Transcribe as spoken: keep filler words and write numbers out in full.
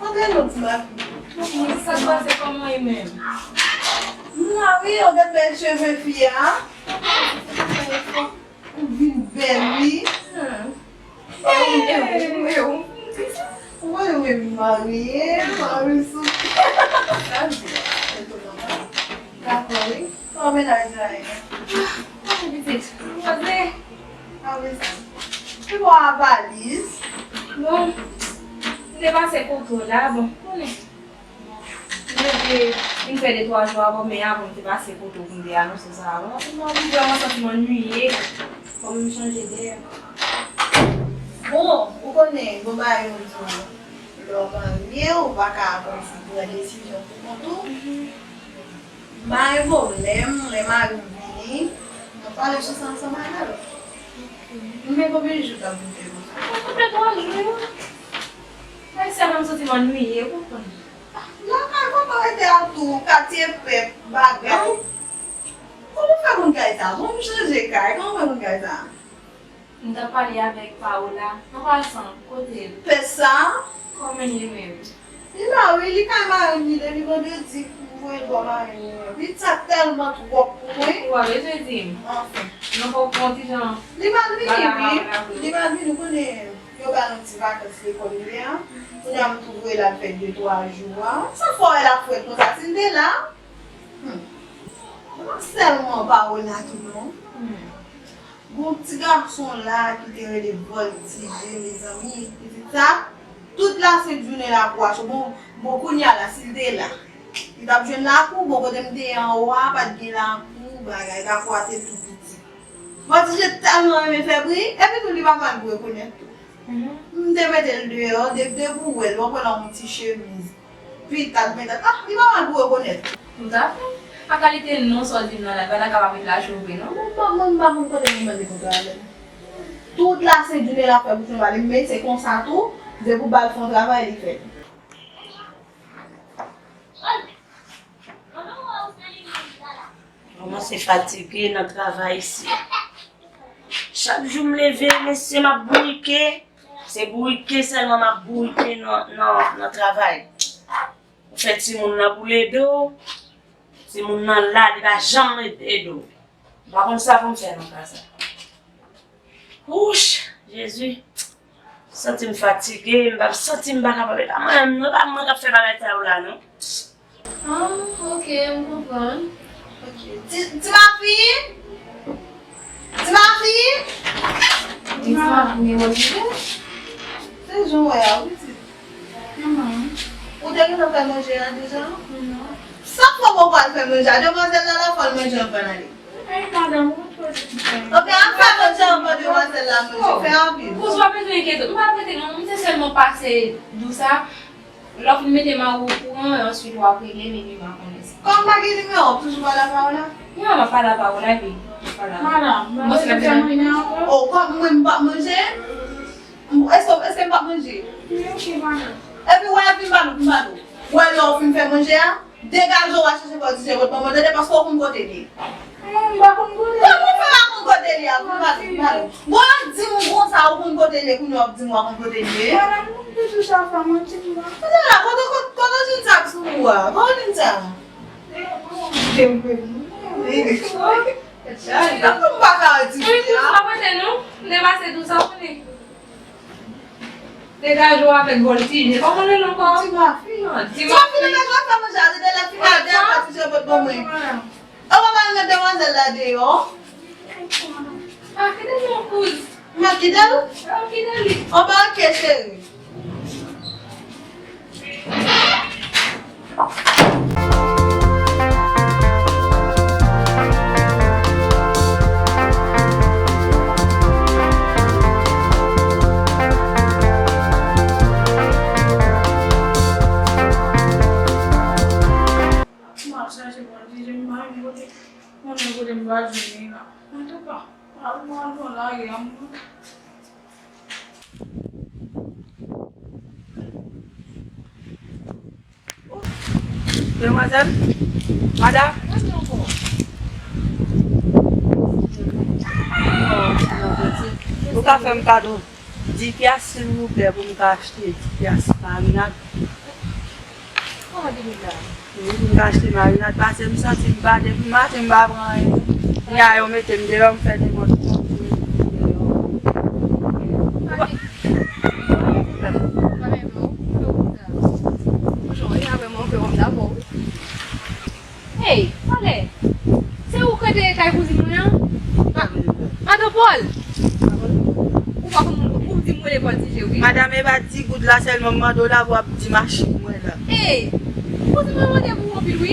Antre non, ti mafi. Sa k pase, kòman w ye menm? M la wi, ou gad bèl cheve fi a. Ou vin bèl wi. Hmm. E ou, e ou, e ou. Ou wè ou menm marye, mari sou. Sa di. Dakò wi. Kòman mennaj la ye? Kòman pitit? Poze. Poze. Ki bò a valiz? Bon, m te pase kote w la, bon, konnen. M te vin fè de twa jou avè w, men avan m te pase kote w pou m te anonse sa avè w. Paske m pa vle vrèman santi m annuiye. Fò m chanje dèyè. Bon, ou konnen, bon bagay yo di w, lè w marye, ou pa ka kòmsi pran desizyon pou kont ou. M pa gen pwoblèm, lè mari m vini, n ap pale sou sa ansanm avè l. Men konbyen jou k ap vin fè konsa? Mwen konn de twa jou yo. Mwen sèlman m santi m annuiye, ou konprann? Lakay kòman rete a tou, katye pèp, bagay. Kòman w fè konn kay sa? Bon, m chanje kay, kòman w fè konn kay sa? M t ap pale avèk Paola, an pasan, kote l? Pès sa? Kòman li menm? Li la wi, li kay mari m, li depi vandredi m voye l bò mari m. Li sa tèlman twòp pou mwen. Ou pa bezwen di m. Anfen. Non, fòk pran ti jan. Li pral vini wi. Li pral vini, ou konnen yo ba nou ti vakans lekòl ive a. Kounye a m tou voye l al fè de twa jou a. Sa fè w wè l ap frèt konsa, si l te la? Hmm. Se pa sèlman Paola tou non. Hmm. Gon ti gason la ki te rele Voltige, mezanmi, pitit sa, tout lasent jounen lakou a cho. Bon, bon, kounye a la, si l te la, li t ap jwenn lakou, bon, kote m te ye anwo a, pa t gen lakou, bagay, lakou a te tou piti. Voltige tèlman renmen fè bri, epi tou li pa mal pou rekonèt tou. M te mete l deyò, de, depi w wè l, w ap wè l ak yon ti chemiz. Pitat, pitat. Ah, li pa mal pou rekonèt. Toutafè. A kalite non sa w di m nan la, li pa ta kapab met lache vre non. Mwen, mwen, mwen pa konn kote mwen mande kontre avè l. Tout lasent jounen l ap fè bouch mwen pale, men se konsa tou, depi w ba l fè yon travay, li fè l. Te fatige nan travay isi. Chak jou m leve, mesye, m ap bourike. Se bourike sèlman m ap bourike nan, nan, nan travay. Ou fè timoun nan boule do, timoun nan la, li pa janm ede w. M pa konn sa pou m fè nan ka sa. Wouch, Jezi. Santi m fatige, m pa santi m pa kapab. E pa mwen menm non, e pa mwen k ap fè bagay sa yo la non. Ah, ok, m konprann. Ok. Ti, ti mafi? Ti mafi? Ti mafi, men mwen di. Se jan w wè a, wi, ti. Manman. Ou te gentan fè manje a deja? Non. Sa fè w poko al fè manje a? Demwazèl la la fè l manje anvan l ale. Ey, madanm, ou twò di m fè. Ok, al fè manje anvan demwazèl la manje. Fè rapid. Kouz, w pa bezwen enkyete w. M pa enkyete non, m te sèlman pase dou sa. Lè w fin mete mari w okouran, answit w ap regle m epi m a konnen sa. Kòm m pa gen nimewo w, toujou pa la Paola? Non, m ap pale a Paola epi m ap pale a. Madanm, m pa bezwen fè manje ankò. Oh, kòm mwen m p ap manje? Èske, èske m p ap manje? Wi, ok, madanm. Epi wè, epi m pa nou, m pa nou. Wè lè w fin fè manje a, degaje w al chèche pòtisye bòt ban mwen, tande, paske w konn kote l ye. Mwen, m pa konn kote l ye. Kòman w fè pa konn kote l ye a? Vin pa nou, vin pa nou. Bon, di m konsa, ou konn kote l ye, kounye a w ap di m w pa konn kote l ye. Madanm, ou toujou ap fè manti, m pa. Tande la, kote, kote, kote w jwenn sa k sou ou a? Kote w jwenn sa? Tankou m pa ka wè ti fi a. Wi, tou sa pote nou. M te pase tou sa pote. Degaje w avèk vòltije. Kòman l rele ankò? Ti mafi. Ti mafi, degaje w fè manje a, tande lè fini a, degaje w fè manje a, pot ban mwen. Ou pa pral met demwazèl la deyò? Ah, kite non, kouz. M ap kite l? Ah, kite li. Anba, ok, cheri. M ap chache pran ti je m pa gen kote. Konnen kote m va jwenn li la. Antouka, al pran nan lari a mwen. Demwazèl, madanm, ou ka fè m kado dis pyas, silvouplè, pou m ka achte dis pyas marinad. Kòman te vin la? Wi, m ka achte marinad, paske m santi m pa, depi maten m pa pran anyen. Kounya yo mete m deyò, m fè nenpòt kòman. Pa gen pwoblèm. Pa gen pwoblèm. Bonjou, e avè mwen, ou fè wòm dabò, wi. Hey, pale! Se ou k rete kay kouzin mwen an? Ma-, Madan Pòl! Ou pa konn, ou di m rele Pòl Tije, wi. Madanm, e pa di goud la sèlman m mande w la, w ap di machin mwen la. Ey! Kouzin mwen mande pou ou anpil, wi.